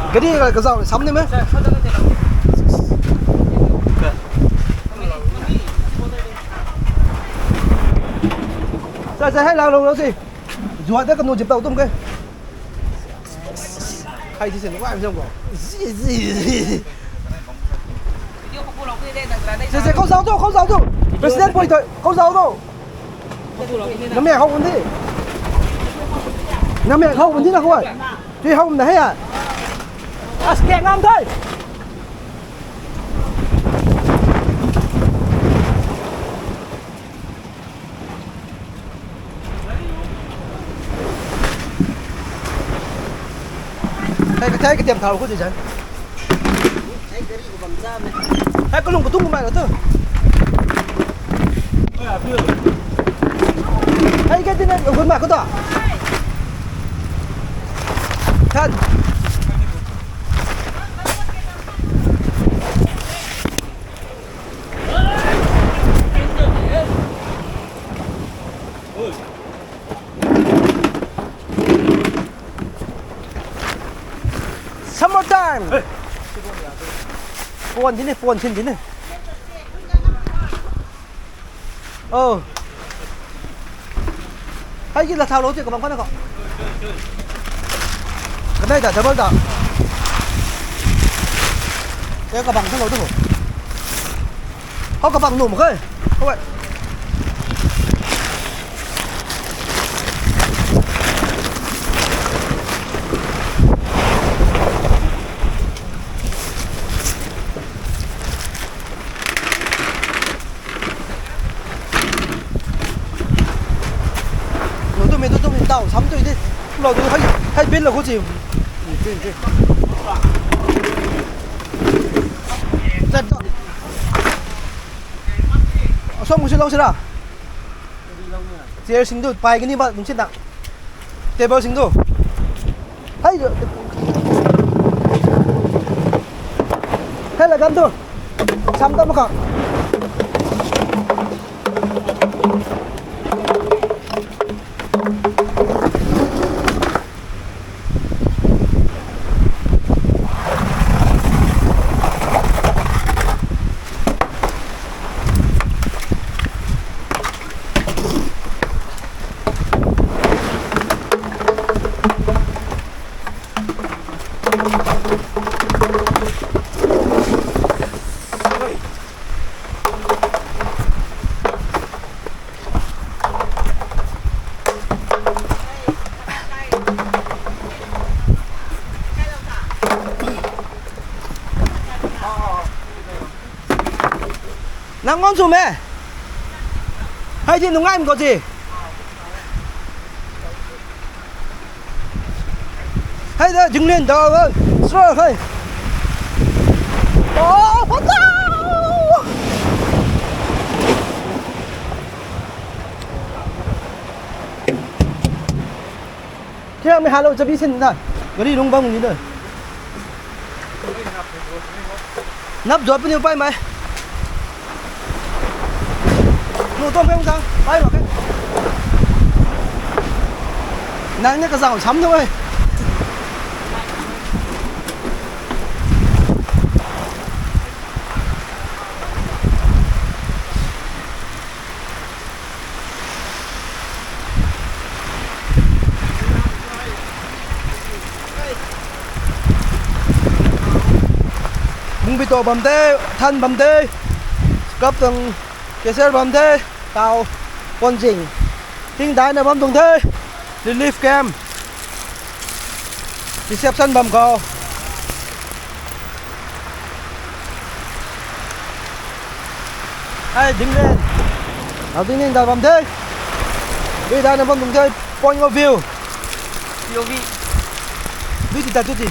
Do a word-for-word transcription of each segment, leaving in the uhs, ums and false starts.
Gari ka kazauh sam ni me. Sa sa hai lang lo si. Zuat da kanu jip tau tum ke. Hai si se nung ai zam ko. Se se khou zauh tu, khou zauh tu. President pui tu, khou zauh tu. Namei hou bun di. Namei hou bun di na khou. Tui hou bun da hei a. As kek ngam thei. Hei, ka thei ka tiam thau khou di zan. Hei, kalung katung kumai lo tu. Hei, ka tine hun ma khou ta. Than. Summer time. Puan di ni, puan sin di ni. Oh. Hei ki la thau lo ti kabang khou na ko. Kanei ta double ta. Te kabang thau lo tu. Hou kabang num khe. Hou. Lo tu me tu tu me tau sam tu di. Lo tu hai hai bin lo khu chi. Asom khu si lo si ra. Chair sing tu pai kani ba nung si na. Table sing tu. Hei. Hei la gam tu. Sam ta ma kha. Nang ngon sw me. Hei di nung ngai ko si. Hei da, Jinglen da, sura hei. Oh, pata! Khe mei halo chabi sin na. Gari lung bam ni da. Nap zuat puni pai mai. Nu tom pheng ta, pai mak khe. Nang ni kazauh sam tu e. Bungbi to bam de, than bam de, kap tang keser bam de, tau, ponzing, ting daina bam tuang de, relief camp, reception bam khou. Hei, Dinglen. Hau Dinglen da bam the. Dui daina bam tuang the. Point of view. P O V. Dui ti ta tu ti.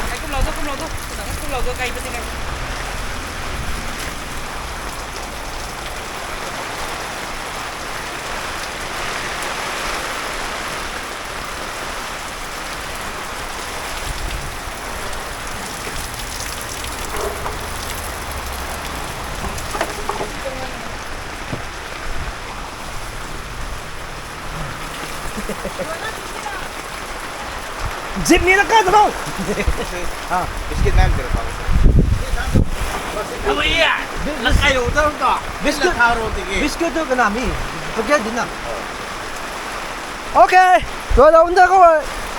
Kai kum lau tu, kum lau tu. Kum lau tu, kai pati kai. Jeep ni la kai ta lo. Biscuit man kira tau. Abo e. Lakai lo ta ta. Biscuit. Tharo tiki. Biscuit tu kana mi. Packet din na. Okay. Tua da unda ko.